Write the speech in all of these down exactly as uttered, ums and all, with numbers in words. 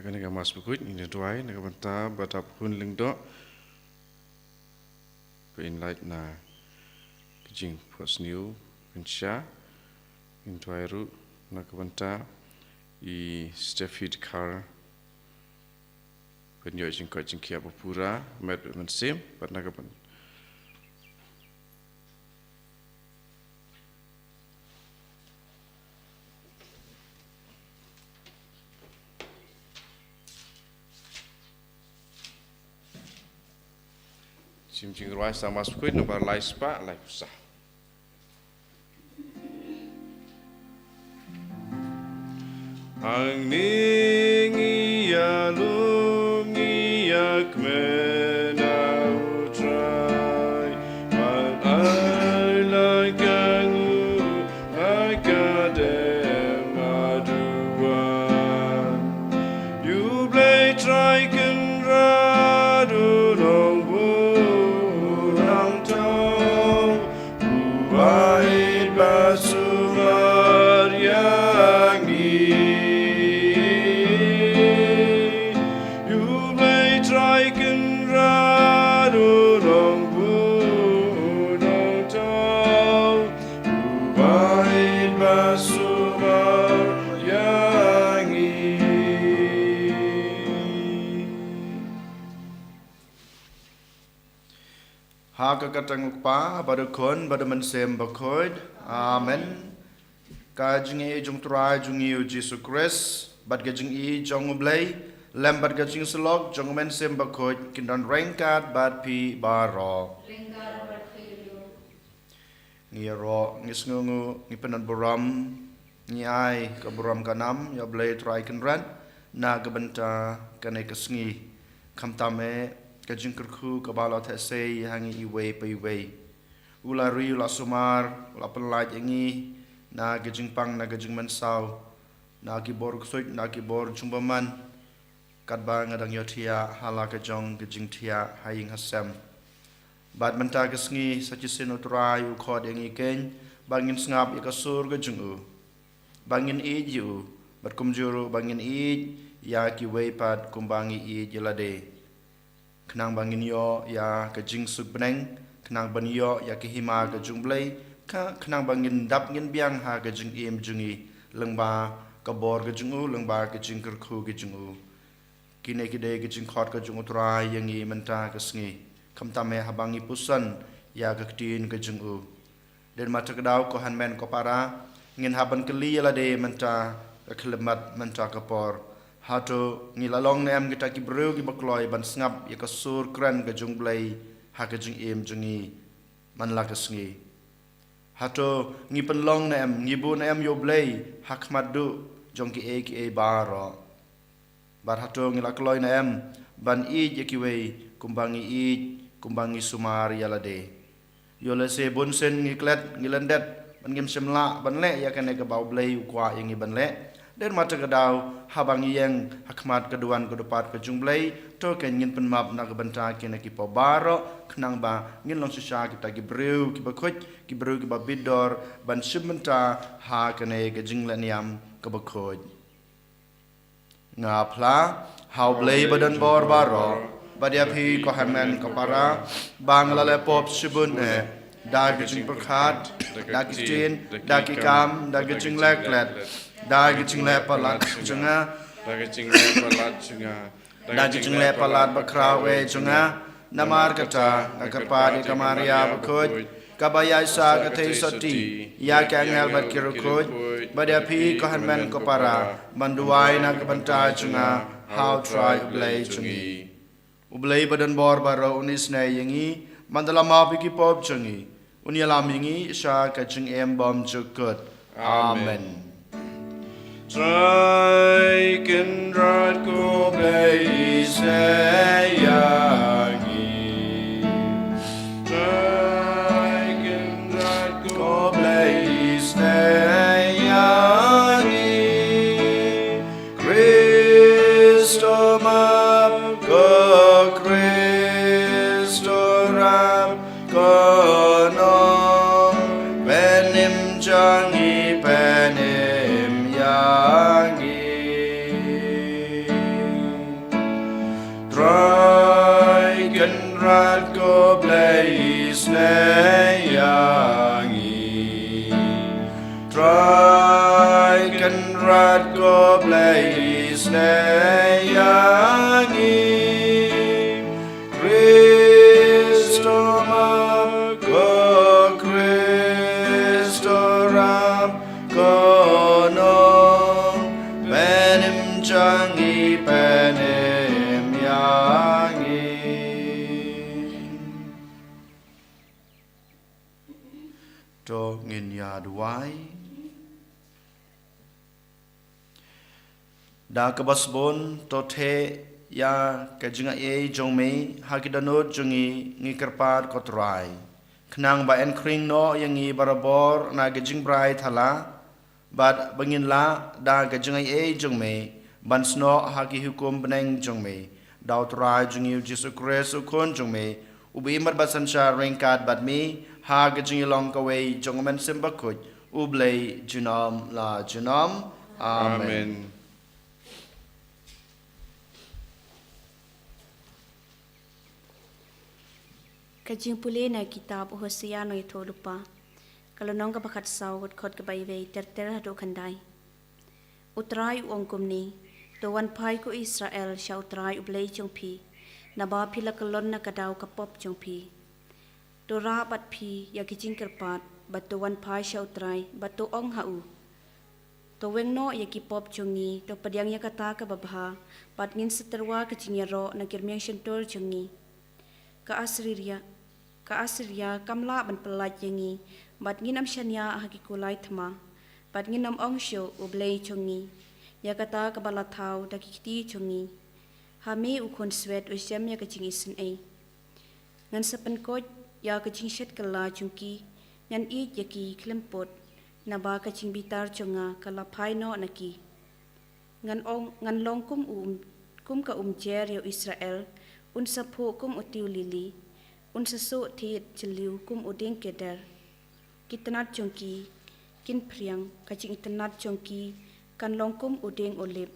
Kane ka Mass Bakhuid ngin ïa duwai na ka bynta Bah Daphun Lyngdoh. Ba in lait na ka jingphohsniew pynshai. Ngin duwai ruh na ka bynta i Steffi Dkhar. Ban ïoh jingkoit jingkhiah ba pura, met bad mynsiem, bad na ka bynta Shim jingrwai sa Mass Bakhuid nombar lai spah lai phew saw. Hangne ngi ïalum ngi ïakmen ha U Trai, bad ai la ka nguh ha ka dem haduh. Ïa U Blei Trai Kynrad u Nongbuh u Nongthaw, u bait bad sumar ïa ngi. Ïa U Blei Trai Kynrad u Nongbuh u Nongthaw, u bait bad sumar ïa ngi. Ha ka kyrteng U Kpa, bad U Khun, bad U Mynsiem Bakhuid. Amen. Ka jingïeit jong U Trai jong ngi U Jisu Khrist, bad ka jingïeit jong U Blei, lem bad ka jingïasyllok jong U Mynsiem Bakhuid, kin don ryngkat bad phi baroh. Ryngkat bad phi ruh. Ngi ïaroh, ngi sngewnguh, ngi pyndonburom, ngi ai ka burom ka nam ïa U Blei Trai Kynrad na ka bynta kane ka sngi. Khamtam eh ka jingkyrkhu kaba la theh sei ha ngi iwei pa iwei. U la ri, u la sumar, u la pynlait ïa ngi na ka jingpang, na ka jingmynsaw, na ki bor ksuid, na ki bor jingbymman. Katba nga dang ïohthiah ha la ka jong ka jingthiah ha ïing ha sem. Bad mynta ka sngi sa shisien U Trai u khot ïa ngi keiñ ba ngin sngap ïa ka sur ka jong u, ba ngin ïeit ïa u, bad kumjuh ruh ba ngin ïeit ïa kiwei pat kumba ngi ïeit ïa lade. Khnang ba ngin ïoh ïa ka jingsuk bneng, khnang ban ïoh ïa ka hima ka jong U Blei, ka, khnang ba ngin dap ngin biang ha ka jingim jong ngi lyngba ka bor ka jong u, lyngba ka jingkyrkhu ka jong u. Kine ki dei ki jingkhot ka jong U Trai ïa ngi mynta ka sngi. Khamtam eh haba ngi puson ïa ka ktien ka jong u. Dei ma ta ka daw, ko hynmen ko para, ngin hap ban kylli ïa lade mynta ka khyllipmat, mynta ka por. Hato ngi la long ne em kita ki briew kiba kloi ban sngap ïa ka sur kren ka jong U Blei ha ka jingim jong ngi man la ka sngi? Hato ngi pynlong ne em, ngi buh ne em ïa U Blei ha khmat duh jong kiei kiei baroh? Bad hato ngi la kloi ne em ban ïeit ïa kiwei kumba ngi ïeit, kumba ngi sumar ïa lade? Ïoh lehse bun sien ngi klet, ngi lyndet, bad ngim shym lah ban leh ïa kane kaba U Blei u kwah ïa ngi ban leh. Dei ma ta ka daw, haba ngi ïeng ha khmat ka duwan ka dupat ka jong U Blei, to keiñ ngin pynmap na ka bynta kine ki por baroh, khnang ba ngin long shisha kita ki briew kiba khuid, ki briew kiba bit dor ban shim bynta ha kane ka jinglehniam kaba khuid. Nga phla ha U Blei ba don bor baroh, bad ïa phi ko hynmen ko para, ba nga la leh pop shibun eh, da ki jingpyrkhat, da ki ktien, da ki kam, da ki jingleh klet, da ki jingleh palat jong nga, da ki jingleh palat jong nga, da ki jingleh palat bakhraw eh jong nga. Namar kata nga kyrpad ïa ka Maria bakhuid, kaba ïaisah ka theisotti ïa ki angel bad ki riewkhuid, bad ïa phi ko hynmen ko para, ban duwai na ka bynta jong nga ha U Trai U Blei jong ngi. U Blei ba don bor baroh un isynei ïa ngi, ban da la map ïa ki pop jong ngi, un ïalam ïa ngi sha ka jingim bymjukut. Amen. Trai Kynrad, ko Blei isynei ïa ngi. Trai Kynrad, ko Blei isynei ïa ngi. Khrist to map, ko Khrist to rap, ko Nongpynim jong ngi, pynim ïa ngi. Isnei ïa ngi. Trai Kynrad ko Blei, isnei ïa ngi. Khrist to map, ko Khrist to rap, ko nongpynim jong ngi, pynim ïa ngi. To ngin ïa duwai. Da kaba sbun to theh ïa ka jingaiei jong me ha ki dohnud jong ngi, ngi kyrpad ko Trai, khnang ba yn khring noh ïa ngi barabor na ka jingbrai thala, bad ba ngin lah da ka jingaiei jong me ban snoh ha ki hukum bneng jong me. Da u Trai jong ngi u Jisu Khrist u Khun jong me, uba im bad ba synshar ryngkat bad me ha ka jingïalong kawei jong u Mynsiem Bakhuid, U Blei junom la junom. Amen. Amen. Ka jingpule na kitab u Hosea nongïathuhlypa, ka lynnong kaba khatsaw, ka dkhot kaba iwei ter ter haduh khyndai. U Trai u ong kumne: To wan phai ko Israel sha u Trai U Blei jong phi, naba phi la kyllon na ka daw ka pop jong phi. To rah bad phi ïa ki jingkyrpad, bad to wan phai sha u Trai, bad to ong ha u: To weng noh ïa ki pop jong ngi, to pdiang ïa kata kaba bha, bad ngin sa tyrwa ka jingïaroh na ki rmiang shyntur jong ngi. Ka Assyria, ka Assyria kam lah ban pyllait ïa ngi, bad ngin ym shaniah ha ki kulai thma, bad ngin ym ong shuh: U Blei jong ngi, ïa kata kaba la thaw da ki kti jong ngi. Ha me u khun swet u shem ïa ka jingisynei. Ngan sa pynkoit ïa ka jingshet kylla jong ki, ngan ïeit ïa ki khlem pud, naba ka jingbitar jong nga ka la phai noh na ki. Ngan ong, ngan long kum u um, kum ka umjer ïa u Israel, un sa phuh kum u tiew lili, un sa suh thied jylliew kum u dieng keder. Ki tnat jong ki kin phriang, ka jingitynnat jong ki kan long kum u dieng olib,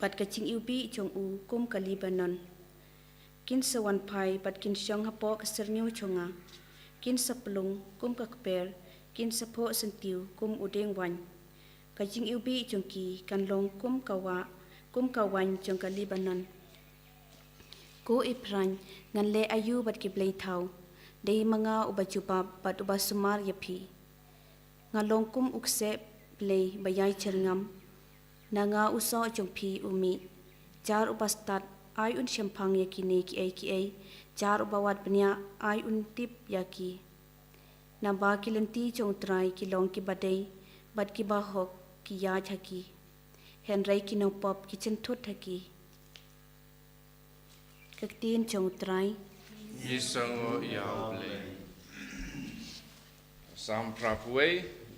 bad ka jingiwbih jong u kum ka Lebanon. Kin sa wan phai bad kin shong hapoh ka syrngiew jong nga. Kin sa plung kum ka kper, kin sa phuh syntiew kum u dieng waiñ. Ka jingiwbih jong ki kan long kum ka wah, kum ka waiñ jong ka Lebanon. Ko Ephraim, ngan leh aïu bad ki blei thaw? Dei ma nga uba jubab bad uba sumar ïa phi. Nga long kum u kseh blei ba ïai jyrngam. Na nga u soh jong phi u mih. Jar uba stad, ai un shemphang ïa kine kiei kiei. Jar uba wad bniah, ai un tip ïa ki. Naba ki lynti jong u Trai ki long kiba dei, bad kiba hok ki ïaid ha ki. Hynrei ki nongpop ki jynthut ha ki. Ka ktien jong u Trai. Ngi sngew ïa u Blei. Salm phra phew wei,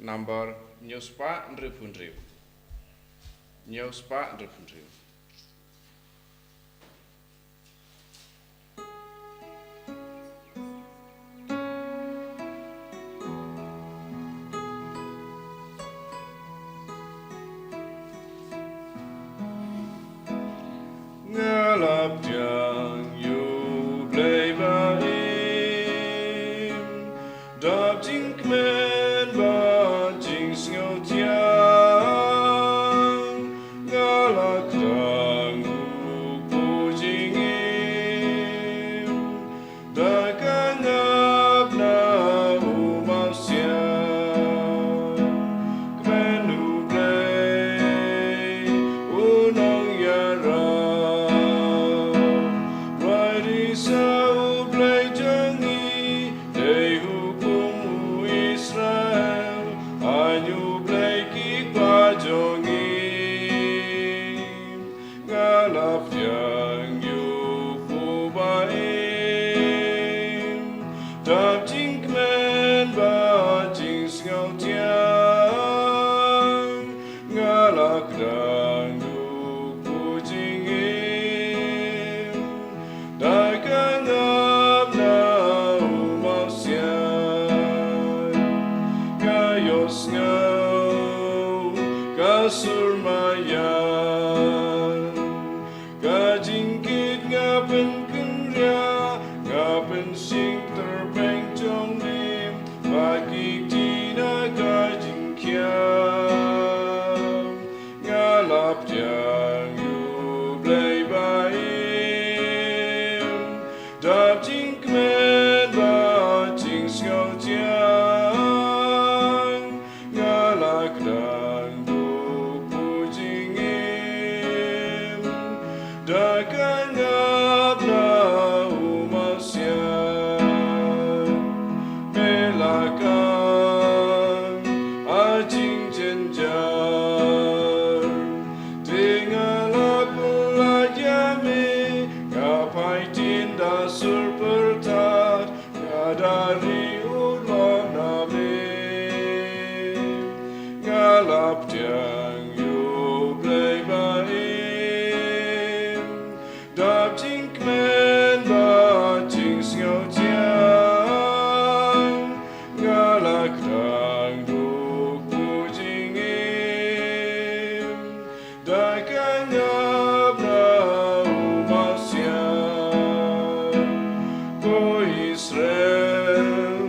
number hynñiew spah hynriew phew hynriew. Hynñiew spah hynriew phew hynriew. Nga la pdiang ïa u Blei ba im, dap jingkmen bad jingsngewthiang. Nga la kdang u kpu jingim, da ka ngap na u mawsiang. Kmen u Blei, u nongïarap. Rai ri sa u Blei jong ngi, dei hukum u Israel, aiñ u Blei ki kpa jong ngi. Nga la pdiang ïa u kpu ba im, dap jingkmen bad jingsngewthiang. Nga la kdang ïa u kpu jingim, da ka ngap na u mawsiang. Nga ïohsngew ka sur maian, ka jingkit nga pynkynriah, nga pynshing tyrpeng Dari u lon ami, nga la pdiang ïa U Blei ba im, da jingkmen bad jingsngewthiang, nga la kdang duk jingim, da ka ngap na U Mawsiang. Ko Israel,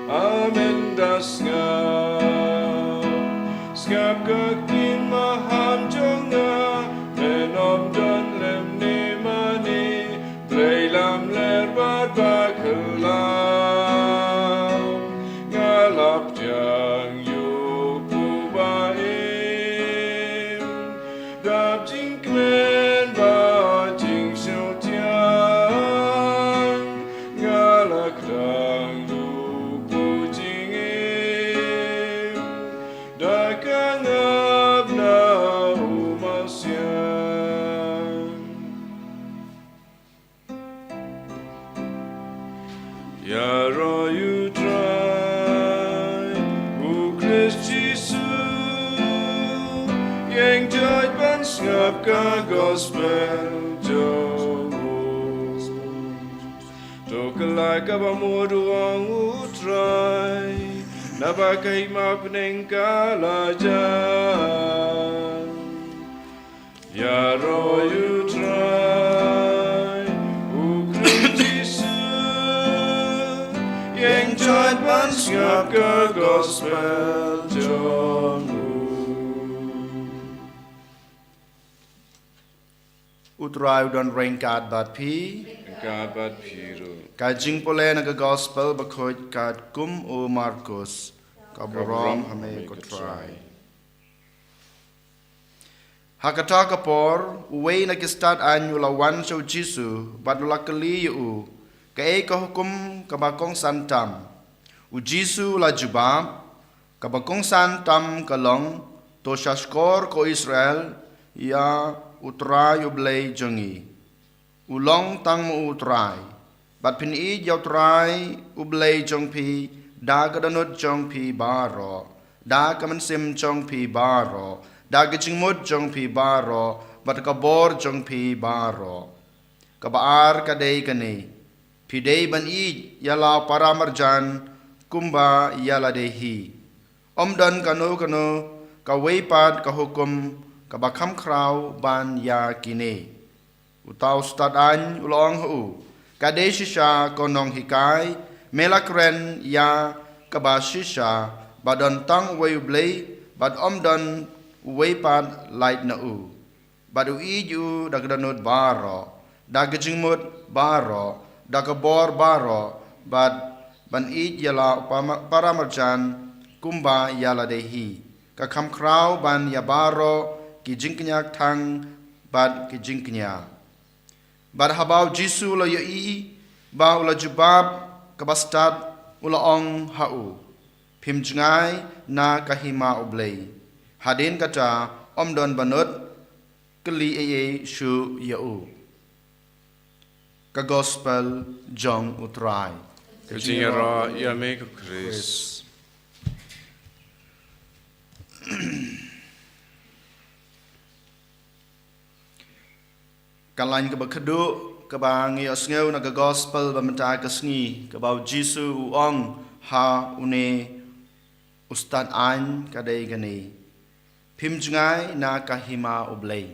amen da sngap. Sngap ka ktien maham jong nga, men ym don lem ne mane, Blei lamler bad bakhlaiñ. Nga la pdiang ïa u ba im, da jingkmen bad jingsngewthiang, nga la kdang duk jingim, da ka ngap na U Mawsiang. Ïaroh ïa U Trai, U Khrist Jisu, ïeng jait ban sngap ka gospel jong u. To kylla kaba mut, ong U Trai, naba ka hima bneng ka la jan. Ïaroh ïa U Trai, U Khrist Jisu, ïeng jait ban sngap ka gospel jong u. U Trai u don ryngkat bad phi. Ryngkat bad phi ruh. Ka jingpule na ka gospel bakhuid katkum u Markus. Ka burom ha me ko Trai. Ha kata ka por, uwei na ki stad aiñ u la wan sha u Jisu, bad u la kylli ïa u, kaei ka hukum kaba kongsan tam. U Jisu u la jubab, kaba kongsan tam ka long, to sngap shkor ko Israel, ïa U Trai U Blei jong ngi. U long tang ma u U Trai. Bad phin ïeit ïa U Trai U Blei jong phi, da ka dohnud jong phi baroh, da ka mynsiem jong phi baroh, da ka jingmut jong phi baroh, bad ka bor jong phi baroh. Kaba ar ka dei kane, phi dei ban ïeit ïa la u para marjan kumba ïa lade hi. Ym don kano kano kawei pat ka hukum kaba kham khraw ban ïa kine. Uta u stad aiñ u la ong ha u, ka dei shisha ko nonghikai, me la kren ïa kaba shisha, ba don tang uwei U Blei, bad ym don uwei pat lait na u. Bad u ïeit ïa u da ka dohnud baroh, da ka jingmut baroh, da ka bor baroh, bad ban ïeit ïa la u pama-, para marjan kumba ïa lade hi. Ka kham khraw ban ïa baroh ki jingkñia kthang bad ki jingkñia. Bad haba u Jisu u la ïohi ba u la jubab kaba stad, u la ong ha u, phim jngai na ka hima U Blei. Hadien kata ym don ba nud kylli ei ei shuh ïa u. Ka gospel jong U Trai. Ka jingïaroh ïa me ko Khrist. Ka lain kaba khadduh kaba ngi ïohsngew na ka gospel ba mynta ka sngi, kaba u Jisu u ong ha une u stad aiñ ka dei kane. Phim jngai na ka hima U Blei.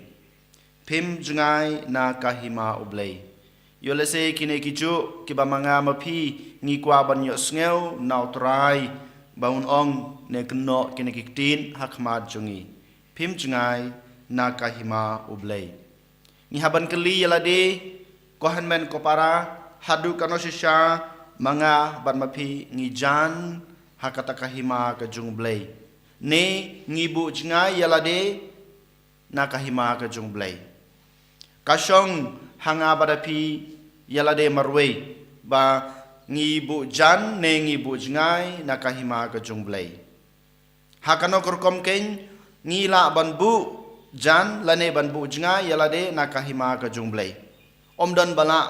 Phim jngai na ka hima U Blei. Ïoh lehse kine ki juh kiba ma nga ma phi ngi kwah ban ïohsngew na U Trai ba un ong ne kynnoh kine ki ktien ha khmat jong ngi. Phim jngai na ka hima U Blei. Ngi hap ban kylli ïa lade, ko hynmen ko para, haduh katno shisha ma nga bad ma phi ngi jan ha kata ka hima ka jong U Blei. Ne ngi buh jngai ïa lade na ka hima ka jong U Blei. Ka shong ha nga bad ha phi ïa lade marwei ba ngi buh jan ne ngi buh jngai na ka hima ka jong U Blei. Ha kano ka rukom kein ngi lah ban buh jan lane ban buh jngai ïa lade na ka hima ka jong U Blei. Ym don ba lah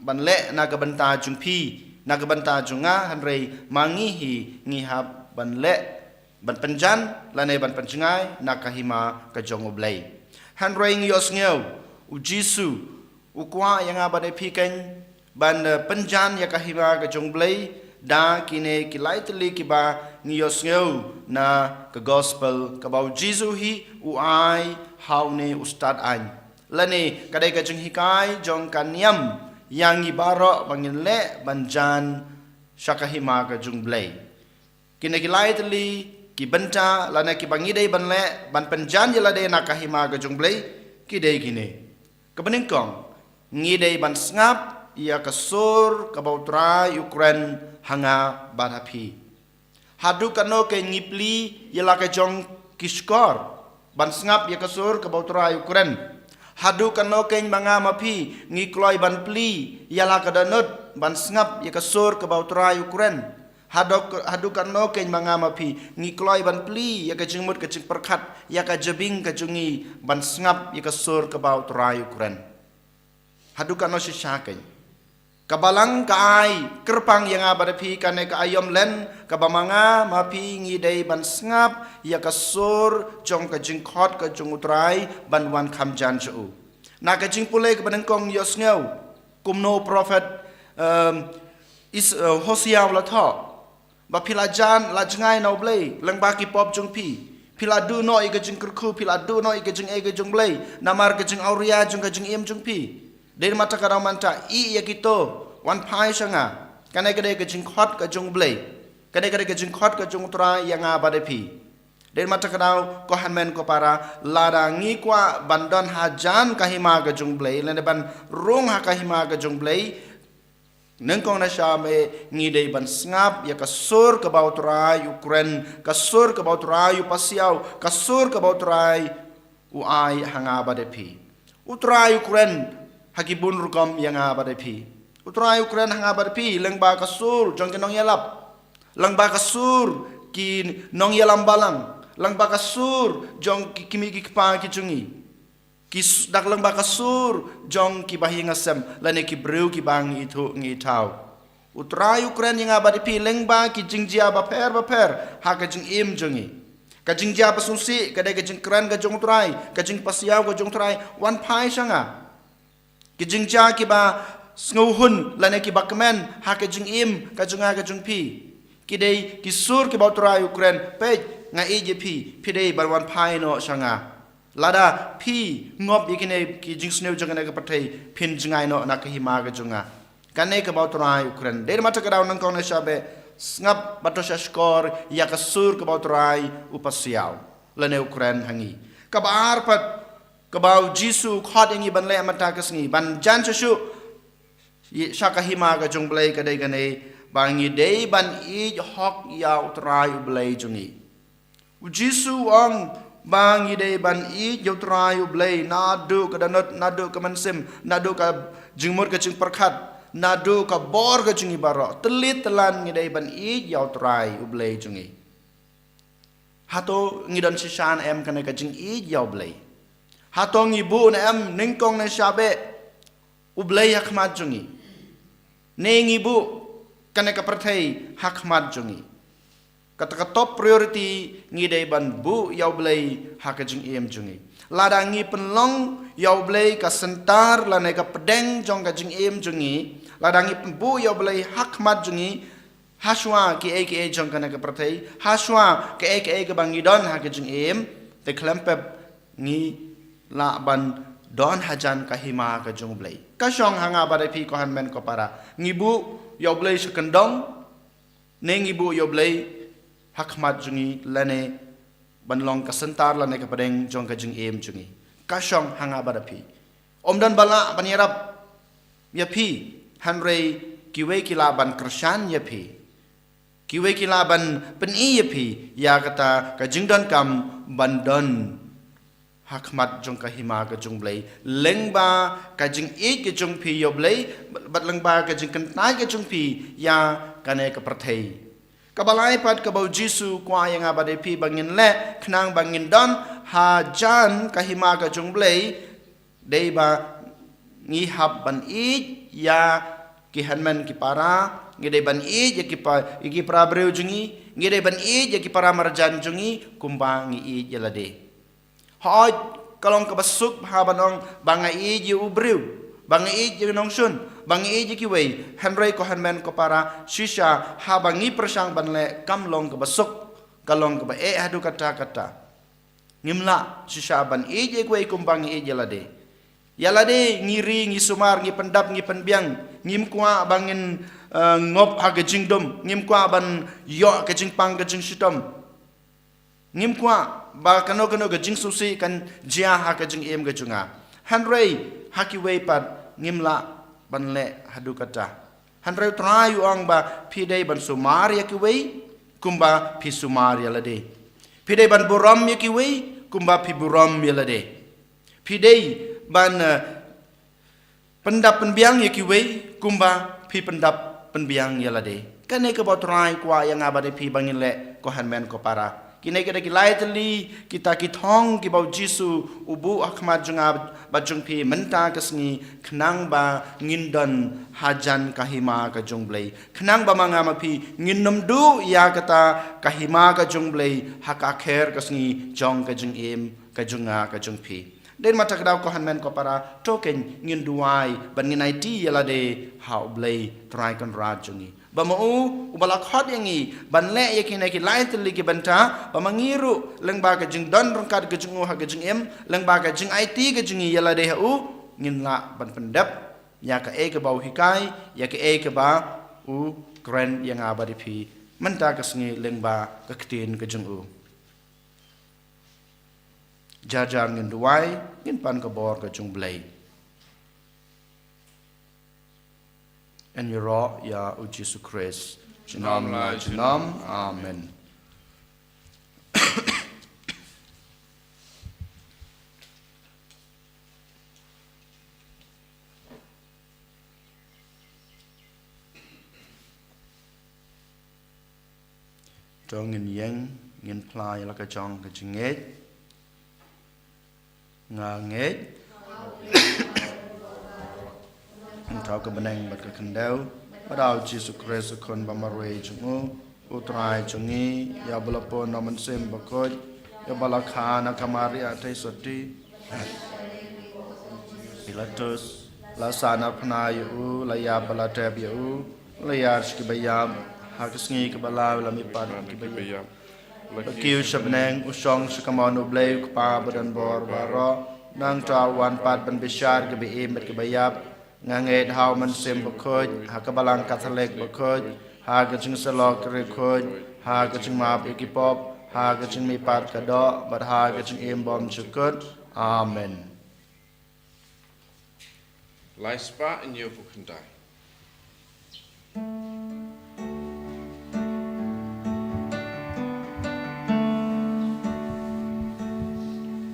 ban leh na ka bynta jong phi na ka bynta jong nga, hynrei ma ngi hi ngi hap ban leh, ban pynjan lane ban pynjngai na ka hima ka jong U Blei. Hynrei ngi ïohsngew, U Jisu u kwah ïa nga bad ïa phi keiñ ban, eh, pynjan ïa ka hima ka jong U Blei da kine ki lai tylli kiba ngi ïohsngew na ka gospel, kaba U Jisu hi u ai ha une u stad aiñ. Lane ka dei ka jinghikai jong ka niam ïa ngi baroh ba ngin leh ban jan sha ka hima ka jong U Blei. Kine ki lai tylli ki bynta lane kiba ngi dei ban leh ban pynjan ïa lade na ka hima ka jong U Blei ki dei kine. Kaba nyngkong, ngi dei ban sngap ïa ka sur kaba U Trai u kren ha nga bad ha phi. Haduh katno keiñ ngi plie ïa la ka jong ki shkor ban sngap ïa ka sur kaba U Trai u kren? Haduh katno keiñ ma nga ma phi ngi kloi ban plie ïa la ka dohnud ban sngap ïa ka sur kaba U Trai u kren? Haduh, haduh katno keiñ ma nga ma phi ngi kloi ban plie ïa ka jingmut ka jingpyrkhat, ïa ka jabieng ka jong ngi ban sngap ïa ka sur kaba U Trai u kren? Haduh katno shisha keiñ? Ka Balang ka ai kyrpang ïa nga bad ïa phi kane ka aïom len kaba ma nga ma phi ngi dei ban sngap ïa ka sur jong ka jingkhot ka jong U Trai ban wan kham jan sha u. Na ka jingpule kaba nyngkong ïohsngew kumno u prophet, em, Is-, eh, Hosea u la thoh ba phi la jan, la jngai na U Blei lyngba ki pop jong phi. Phi la duh noh ïa ka jingkyrkhu, phi la duh noh ïa ka jingaiei ka jong U Blei namar ka jingawria jong ka jingim jong phi. Dei namar kata ka daw mynta, ïeh ïa kito, wan phai sha nga. Kane ka dei ka jingkhot ka jong U Blei. Kane ka dei ka jingkhot ka jong U Trai ïa nga bad ïa phi. Dei namar kata ka daw, ko hynmen ko para, lada ngi kwah ban don hajan ka hima ka jong U Blei lane ban rung ha ka hima ka jong U Blei, nyngkong nyngkong ngi dei ban sngap ïa ka sur kaba U Trai u kren, ka sur kaba U Trai u pasiaw, ka sur kaba U Trai u ai ha nga bad ïa phi. U Trai u kren ha ki bun rukom ïa nga bad ïa phi. U Trai u kren ha nga bad ïa phi lyngba ka sur jong ki nongïalap, lyngba ka sur ki nongïalam balang, lyngba ka sur jong ki kmie ki kpa ki jong ngi. Ki s-, dak lyngba ka sur jong ki bahaïing hasem lane ki briew kiba ngi ithuh ngi ithaw. U Trai u kren ïa nga bad ïa phi lyngba ki jingjia bapher bapher ha ka jingim jong ngi. Ka jingjia ba sngewsih ka dei ka jingkren ka jong U Trai, ka jingpasiaw ka jong U Trai, wan phai sha nga. Ki jingjia kiba sngewhun lane kiba kmen ha ka jingim ka jong nga ka jong phi, ki dei ki sur kiba U Trai u kren, peit, nga ïeit ïa phi, phi dei ban wan phai noh sha nga. Lada phi ngop ïa kine ki jingsniew jong kane ka pyrthei, phin jngai noh na ka hima ka jong nga. Kane kaba U Trai u kren. Dei namar kata ka daw nyngkong nyngshap, sngap bad to sha shkor ïa ka sur kaba U Trai u pasiaw lane u kren ha ngi. Kaba ar pat, kaba U Jisu u khot ïa ngi ban leh mynta ka sngi, ban jan shuh shuh sha ka hima ka jong U Blei, ka dei kane, ba ngi dei ban ïeit hok ïa U Trai U Blei jong ngi. U Jisu u ong ba ngi dei ban ïeit ïa U Trai U Blei naduh ka dohnud, naduh ka mynsiem, naduh ka jingmut ka jingpyrkhat, naduh ka bor ka jong ngi baroh. Tylli tyllan ngi dei ban ïeit ïa U Trai U Blei jong ngi. Hato ngi don shisha ne em kane ka jingïeit ïa U Blei? Hato ngi buh ne em nyngkong nyngshap U Blei ha khmat jong ngi? Ne ngi buh kane ka pyrthei ha khmat jong ngi? Kata ka top priority ngi dei ban buh ïa U Blei ha ka jingim jong ngi. Lada ngi pynlong ïa U Blei ka center lane ka pdeng jong ka jingim jong ngi, lada ngi pynbuh ïa U Blei ha khmat jong ngi, hashwa kiei kiei jong kane ka pyrthei, hashwa kiei kiei kaba ngi don ha ka jingim, te khlem pep ngi lah ban don hajan ka hima ka jong U Blei. Ka shong ha nga bad ha phi ko hynmen ko para, ngi buh ïa U Blei sha kyndong, ne ngi buh ïa U Blei ha khmat jong ngi, lane ban long ka center lane ka pdeng jong ka jingim jong ngi? Ka shong ha nga bad ha phi. Ym don ba lah ban ïarap ïa phi, hynrei kiwei ki lah ban kyrshan ïa phi. Kiwei ki lah ban pyni ïa phi ïa kata ka jingdonkam ban don ha khmat jong ka hima ka jong U Blei lyngba ka jingïeit ka jong phi ïa U Blei, bad lyngba ka jingkyntait ka jong phi ïa kane ka pyrthei. Kaba lai pat kaba U Jisu u kwah ïa nga bad ïa phi ba ngin leh khnang ba ngin don hajan ka hima ka jong U Blei, dei ba ngi hap ban ïeit ïa ki hynmen ki para, Ngi dei ban ïeit ïa ki pa, ïa ki para briew jong ngi, ngi dei ban ïeit ïa ki para marjan jong ngi, kumba ngi ïeit ïa lade. Hooid, ka long kaba suk bha ban ong ba nga ïeit ïa u briew, ba nga ïeit ïa u nongshun, ba nga ïeit ïa kiwei, hynrei ko hynmen ko para, shisha haba ngi pyrshang ban leh kam long kaba suk, ka long kaba eh haduh katta katta. Ngim lah shisha ban ïeit ïa kiwei kumba ngi ïeit ïa lade. Ïa lade ngi ri, ngi sumar, ngi pyndap, ngi pynbiang, ngim kwah ba ngin, eh, ngop ha ka jingdum, ngim kwah ban ïoh ka jingpang ka jingshitom. Ngim kwah ba kano kano ka jingsngewsih kan jia ha ka jingim ka jong nga. Hynrei ha kiwei pat ngim lah ban leh haduh katta. Hynrei u Trai u ong ba phi dei ban sumar ïa kiwei kumba phi sumar ïa lade. Phi dei ban burom ïa kiwei kumba phi burom ïa lade. Phi dei ban, eh, pyndap pynbiang ïa kiwei kumba phi pyndap pynbiang ïa lade. Kane kaba u Trai u kwah ïa nga bad ïa phi ba ngin leh ko hynmen ko para. Kine ki dei ki lai tylli kita ki thong kiba u Jisu u buh ha khmat jong nga bad jong phi mynta ka sngi, khnang ba ngin don hajan ka hima ka jong U Blei. Khnang ba ma nga ma phi ngin nym duh ïa kata ka hima ka jong U Blei ha ka kher ka sngi jong ka jingim ka jong nga ka jong phi. Dei ma ta ka daw ko hynmen ko para, to kein ngin duwai ban ngin aiti ïa lade ha U Blei Trai Kynrad jong ngi. Ba ma u, uba la khot ïa ngi ban leh ïa kine ki lai tylli ki bynta, ba ma ngi ruh lyngba ka jingdon ryngkat ka jong u ha ka jingim, lyngba ka jingaiti ka jong ngi ïa lade ha u, ngin lah ban pyndep ïa kaei kaba u hikai, ïa kaei kaba u kren ïa nga bad ïa phi mynta ka sngi lyngba ka ktien ka jong u. Jar jar ngin duwai, ngin pan ka bor ka jong U Blei. Yn ïaroh ïa u Jisu Khrist. Junom la junom. Amen. To ngin ïeng, ngin phla ïa la ka jong ka jingngeit. Nga ngeit. Nangta ka bneng bad ka khyndew, bad u Jisu Khrist u khun ba marwei jong u, u Trai jong ngi, ïa uba la pun na u Mynsiem Bakhuid, ïa uba la kha na ka Maria Theisotti. Pilatus, la sah narphna ïa u, la ïap bad la tep ïa u, la ïar sha kiba ïap, ha ka sngi kaba lai u la mihpat na kiba ïap. La kiew sha bneng, u shong sha kamon U Blei u Kpa ba don bor baroh, nangta u wan pat ban bishar kiba im bad kiba ïap. Nga ngeit ha u Mynsiem Bakhuid, ha ka Balang Katholik bakhuid, ha ka jingïasyllok ki riewkhuid, ha ka jingmap ïa ki pop, ha ka jingmihpat ka doh, bad ha ka jingim bymjukut. Amen. Lai spah hynñiew phew khyndai.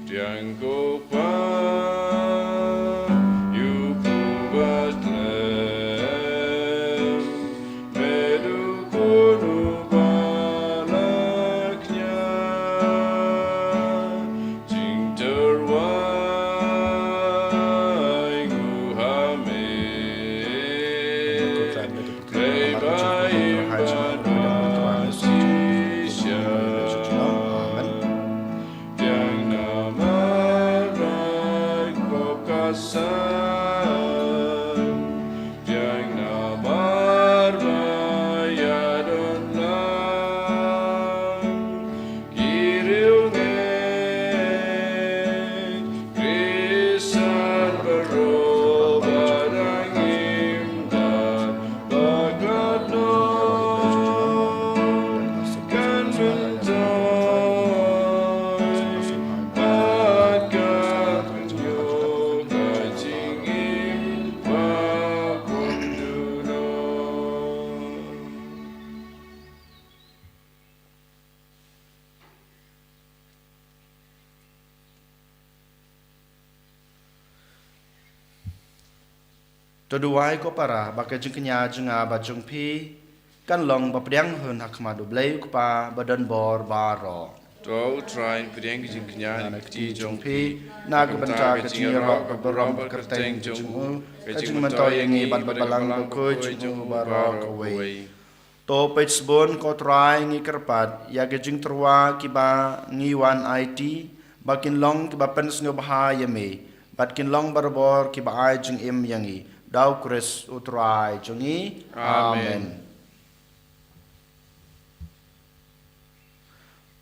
Tiang ko pa, yu pu ba tlem, me du ko nu ba la knya. To duwai ko para, ba ka jingkñia jong nga bad jong phi kan long ba pdiang hun ha khmat U Blei u Kpa ba don bor baroh. To U Trai, pdiang ki jingkñia na ka kti jong phi, na ka bynta ka jingïaroh ka burom bad kyrteng jong u, ka jingmyntoi ïa ngi bad ka Balang Bakhuid jong u baroh kawei. To peit sbun ko Trai, ngi kyrpad ïa ki jingtyrwa kiba ngi wan aiti, ba kin long kiba pynsngewbha ïa me, bad kin long barabor kiba ai jingim ïa ngi. Da U Khrist U Trai jong ngi. Amen. Amen.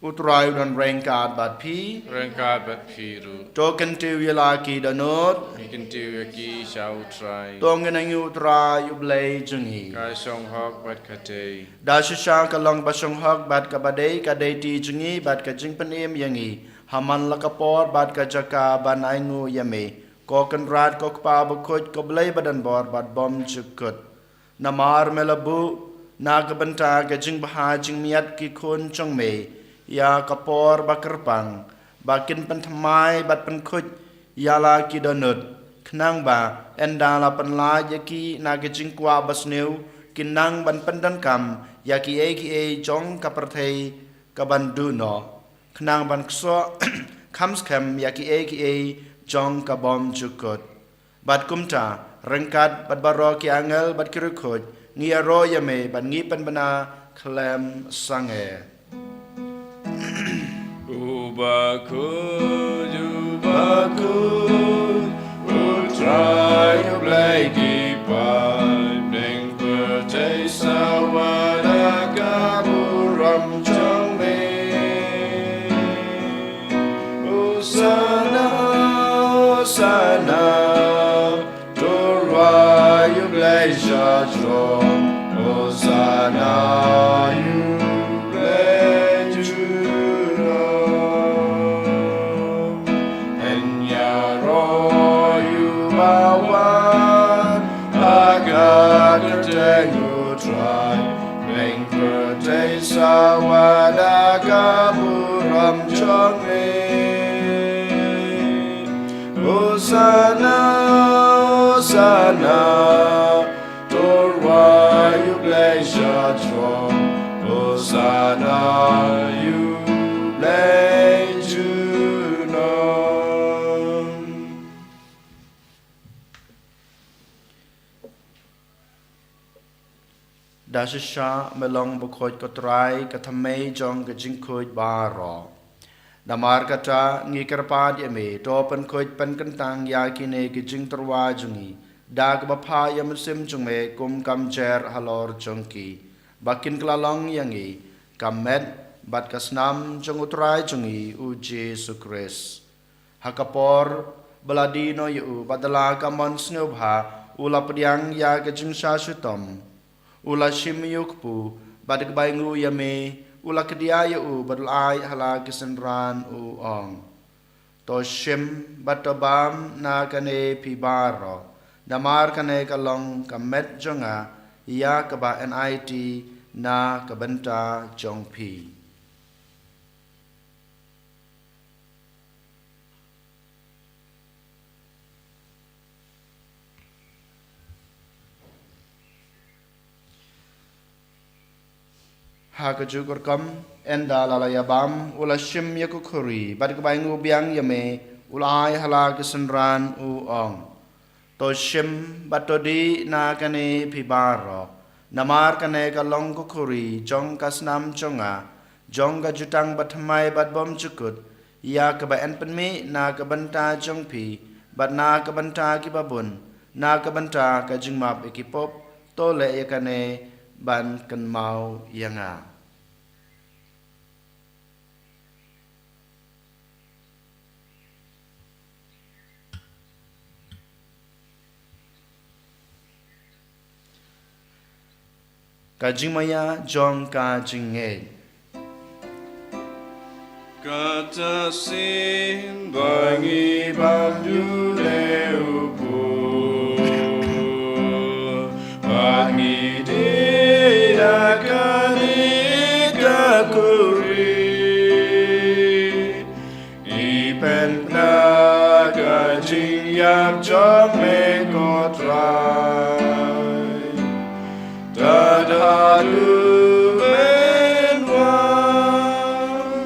U Trai u don ryngkat bad phi. Ryngkat bad phi ruh. To kyntiew ïa la ki dohnud. Ngi kyntiew ïa ki sha U Trai. To ngin ïeng ïa U Trai U Blei jong ngi. Ka shong hok bad ka dei. Da shisha ka long ba shong hok bad kaba dei ka dei ti jong ngi bad ka jingpynim ïa ngi ha man la ka por bad ka jaka ban ainguh ïa me, ko Kynrad, ko Kpa Bakhuid, ko Blei badonbor bad bymjukut. Namar me la buh na ka bynta ka jingbha jingmiat ki khun jong me ïa ka por ba kyrpang, ba kin pynthymmai bad pynkhuid ïa la ki dohnud, khnang ba ynda la pynlait ïa ki na ka jingkwah basniew, kin nang ban pyndonkam ïa kiei kiei jong ka pyrthei ka ban duh noh, khnang ban ksoh kham skhem ïa kiei kiei jong ka bymjukut. Bad kumta, ryngkat bad baroh ki angel bad ki riewkhuid, ngi ïaroh ïa me bad ngi pynbna khlem sangeh. U bakhuid, u bakhuid, U Trai U Blei ki paidbah, bad pyrthei sawa da ka burom jong me. Hosanna, Hosanna, to rwai U Blei sha shnong. Hosanna ïa U Blei junom. Yn ïaroh ïa u ba wan ha ka kyrteng U Trai, bad pyrthei sawa da ka burom jong me. Hosanna, Hosanna, to rwai U Blei sha shnong. Hosanna ïa U Blei junom. Da shisha me long bakhuid ko Trai, ka thymmei jong ka jingkhuid baroh. Namar kata ngi kyrpad ïa me, to pynkhuid pynkyntang ïa kine ki jingtyrwa jong ngi da kaba phah ïa u Mynsiem jong me kum ka mjer halor jong ki, ba kin kylla long ïa ngi ka met bad ka snam jong U Trai jong ngi U Jisu Khrist. Ha ka por ba la die noh ïa u bad da la ka mon sngewbha, u la pdiang ïa ka jingshah shitom, u la shim ïa u kpu, bad da kaba ainguh ïa me, u la kdiah ïa u bad u la ai ha la ki synran, u ong: To shim bad to bam na kane phi baroh, namar kane ka long ka met jong nga, ïa kaba yn aiti na ka bynta jong phi. Ha kajuh ka rukom, ynda la la ïa bam, u la shim ïa ka khuri, bad da kaba ainguh biang ïa me, u la ai ha la ki synran, u ong: To shim bad to dih na kane phi baroh, namar kane ka long ka khuri jong ka snam jong nga, jong ka jutang bathymmai bad bymjukut, ïa kaba yn pynmih na ka bynta jong phi bad na ka bynta kiba bun, na ka bynta ka jingmap ïa ki pop. To leh ïa kane ban kynmaw ïa nga. Ka jingmaïa jong ka jingngeit. Kata shisien ba ngi bam ïa une u bor, ba ngi die na kane ka khuri, ngi pynbna ka jingïap jong me ko Trai, tad haduh men wan.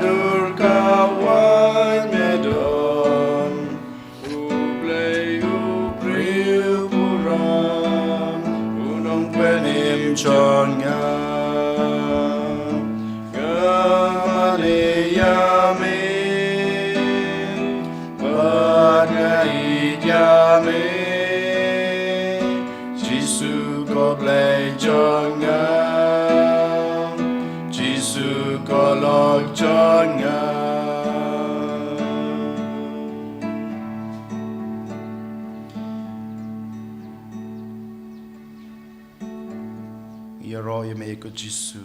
Dur ka wan me don, U Blei u briew burom, U Nongpynim jong nga. Nga mane ïa me, bad nga ïeit ïa me. Jisu ko Blei jong nga, Jisu ko lok jong nga. Ïaroh ïa me ko Jisu.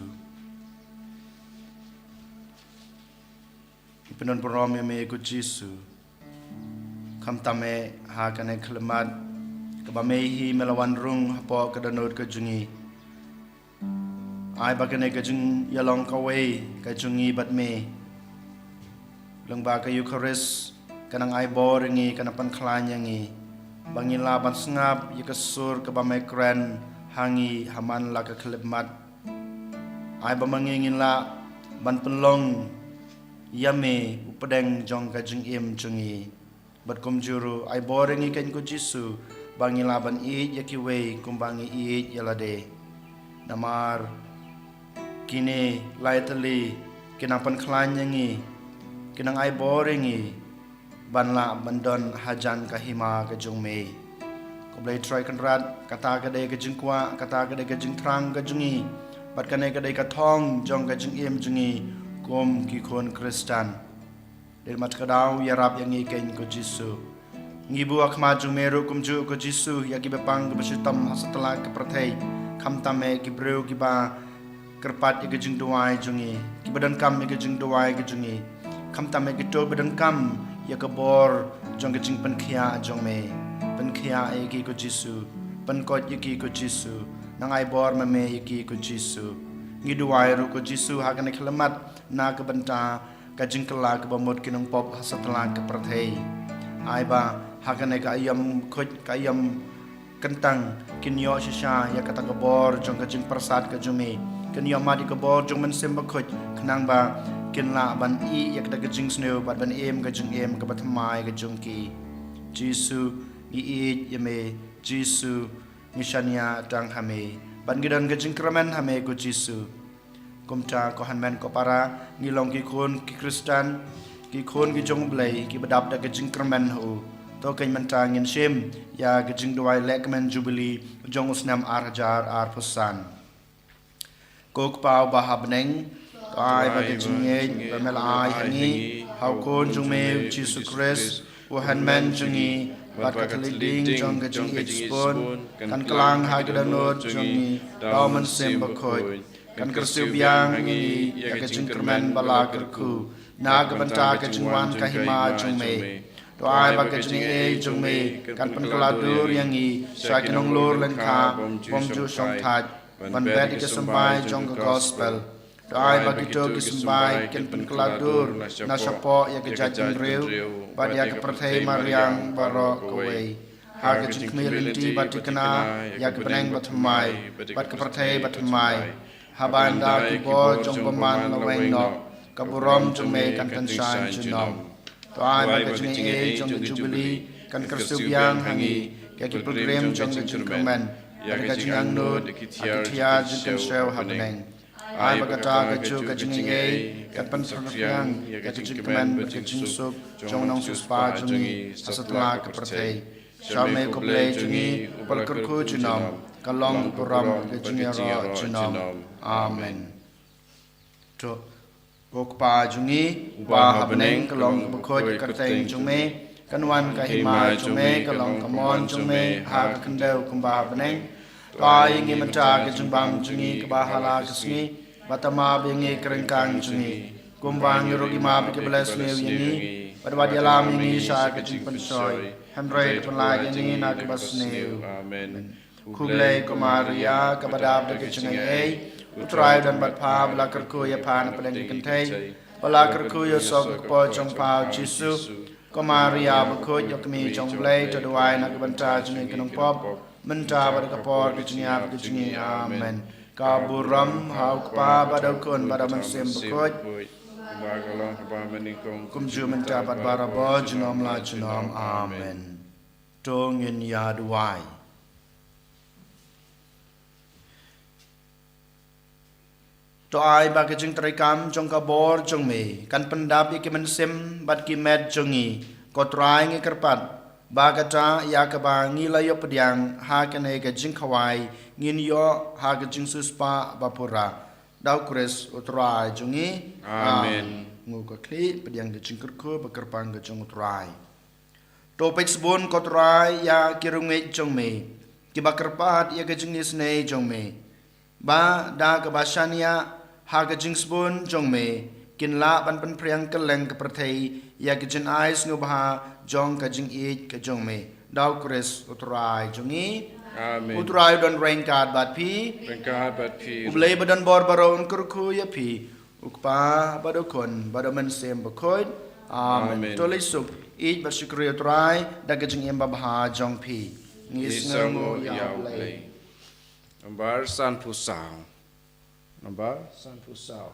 Ngi pynbun burom ïa me ko Jisu. Khamtam eh ha kane ka khyllipmat kaba me hi me la wan rung hapoh ka dohnud ka jong ngi. Ai ba kane ka jingïalong kawei ka jong ngi bad me lyngba ka Eukharist ka nang ai bor ïa ngi, ka nang pynkhlaiñ ïa ngi ba ngin lah ban sngap ïa ka sur kaba me kren ha ngi ha man la ka khyllipmat. Ai ba ma ngi ngin lah ban pynlong ïa me u pdeng jong ka jingim jong ngi. Bad kumjuh ruh ai bor ïa ngi keiñ ko Jisu ba ngin lah ban ïeit ïa kiwei kumba ngi ïeit ïa lade. Namar kine lai tylli ki nang pynkhlaiñ ïa ngi, ki nang ai bor ïa ngi ban lah ban don hajan ka hima ka jong me. Ko Blei Trai Kynrad, kata ka dei ka jingkwah, kata ka dei ka jingthrang ka jong ngi, bad kane ka dei ka thong jong ka jingim jong ngi kum ki khun Khristan. Dei mat ka daw ïarap ïa ngi keiñ ko Jisu. Ngi buh ha khmat jong me ruh kumjuh ko Jisu ïa kiba pang kiba shitom ha satlak ka pyrthei, khamtam eh ki briew kiba kyrpad ïa ka jingduwai jong ngi, kiba donkam ïa ka jingduwai ka jong ngi, khamtam eh kito ba donkam ïa ka bor jong ka jingpynkhiah jong me. Pynkhiah ïa ki ko Jisu, pynkoit ïa ki ko Jisu. Nang ai bor ma me ïa ki ko Jisu. Ngi duwai ruh ko Jisu ha kane ka khyllipmat na ka bynta ka jingkylla kaba mut ki nongpop ha satlak ka pyrthei. Ai ba ha kane ka aïom khuid, ka aïom kyntang, kin ïoh shisha ïa kata ka bor jong ka jingpyrsad ka jong me, kin ïoh mad ïa ka bor jong Mynsiem Bakhuid, khnang ba kin lah ban ïeh ïa kata ka jingsniew bad ban im ka jingim kaba thymmai ka jong ki. Jisu, ngi ïeit ïa me. Jisu, ngi shaniah tang ha me bad ngi don ka jingkyrmen ha me ko Jisu. Kumta ko hynmen ko para, ngi long ki khun ki Khristan, ki khun ki jong U Blei kiba dap da ka jingkyrmen ha u. To keiñ mynta ngin shim ïa ka jingduwai lehkmen Jubili jong u snem ar hajar arphew san. Ko Kpa uba ha bneng, to ai ba ka jingïeit ba me la ai ha ngi ha u Khun jong me u Jisu Khrist, u Hynmen jong ngi, bad ka thylliej ding jong ka jingïeit sbun kan kylla ha ka dohnud jong ngi da u Mynsiem Bakhuid. Kan kyrsiew biang ïa ngi ïa ka jingkyrmen ba la kyrkhu na ka bynta ka jingwan ka hima jong me. To ai ba ka jingaiei jong me kan pynkylla dur ïa ngi sha ki nonglur lyngkha bymjukshongthait ban bet ïa ka symbai jong ka gospel. To ai ba kito ki symbai kin pynkylla dur na shapoh ïa ka jaitbynriew bad ïa ka pyrthei mariang baroh kawei, ha ka jingkhmih lynti ba thikna ïa ka bneng bathymmai bad ka pyrthei bathymmai. Haba ynda ki bor jong u bymman la weng noh, ka burom jong me kan pynshai junom. To ai ba ka jingaiei jong ka Jubili kan kyrsiew biang ha ngi ïa ki pilgrim jong ka jingkyrmen, ïa ka jingangnud ha ki thiar jingkynshew ha bneng. Ai ba kata kajuh ka jingaiei kan pynphriang ïa ka jingkmen bad ka jingsuk jong u nongsiewspah jong ngi ha satlak ka pyrthei. Sha me ko Blei jong ngi, u ba la kyrkhu junom, ka long ka burom ka jingïaroh junom. Amen. To, ko Kpa jong ngi uba ha bneng, ka long kaba khuid ka kyrteng jong me, kan wan ka hima jong me, ka long ka mon jong me ha ka khyndew kumba ha bneng. To ai ïa ngi mynta ka jingbam jong ngi kaba ha la ka sngi, bad tama ba ïa ngi ka ryngkang jong ngi, kumba ngi ruh ngi map ïa kiba la sniew ïa ngi. Bad wat ïalam ïa ngi sha ka jingpynshoi, hynrei to pynlait ïa ngi na kaba sniew. Amen. Khublei ko Maria, kaba dap da ka jingaiei, u Trai u don bad pha, ba la kyrkhu ïa pha na pdeng ki kynthei, ba la kyrkhu ïa u soh ka kpoh jong pha u Jisu. Ko Maria bakhuid, ïa ka kmie jong u Blei, to duwai na ka bynta jong ngi ki nongpop, mynta bad ha ka por ka jingïap ka jong ngi. Amen. Ka burom ha u Kpa bad ha u Khun bad ha u Mynsiem Bakhuid. Kumba ka long haba mynnyngkong, kumjuh mynta bad barabor, junom la junom. Amen. To ngin ïa duwai. To ai ba ka jingtrei kam jong ka bor jong me kan pyndap ïa ki mynsiem bad ki met jong ngi. Ko Trai, ngi kyrpad ba kata ïa kaba ngi la ïoh pdiang ha kane ka jingkhawai ngin ïoh ha ka jingsiewspah ba pura. Da u Khrist u Trai jong ngi. Amen. Amen. Ngu ka khlieh, pdiang ka jingkyrkhu ba kyrpang ka jong u Trai. To peit sbun, ko Trai, ïa ki riewngeit jong me kiba kyrpad ïa ka jingisynei jong me, ba da kaba shaniah ha ka jingsbun jong me kin lah ban pynphriang kylleng ka pyrthei ïa ka jingai sngewbha jong ka jingïeit ka jong me. Da u Khrist u Trai jong ngi. Amen. U Trai u don ryngkat bad phi. Ryngkat bad phi. U Blei ba don bor baroh un kyrkhu ïa phi, u Kpa bad u Khun bad u Mynsiem Bakhuid. Amen. Amen. To leit suk, ïeit bad shukri ïa u Trai da ka jingim babha jong phi. Ngi sngewnguh ïa u Blei. Nambar sanphew saw. Nambar sanphew saw.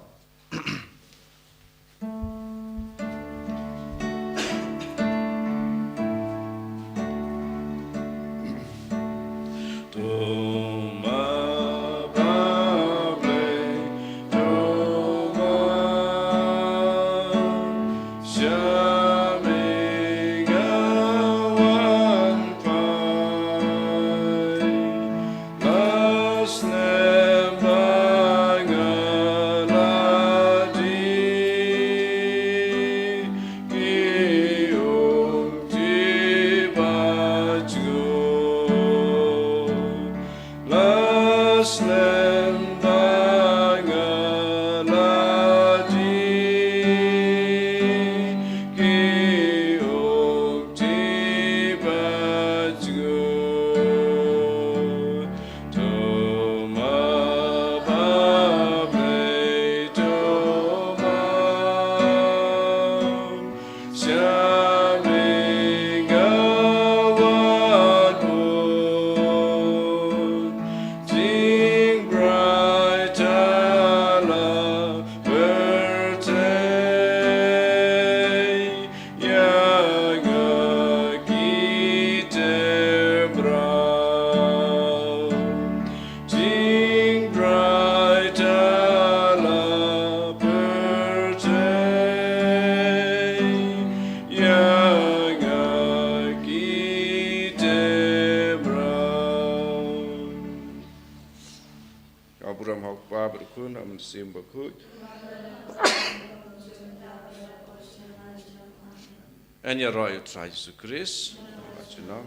Ka burom ha u Kpa bad u Khun bad u Mynsiem Bakhuid. Yn ïaroh ïa u Trai Jisu Khrist. Junom.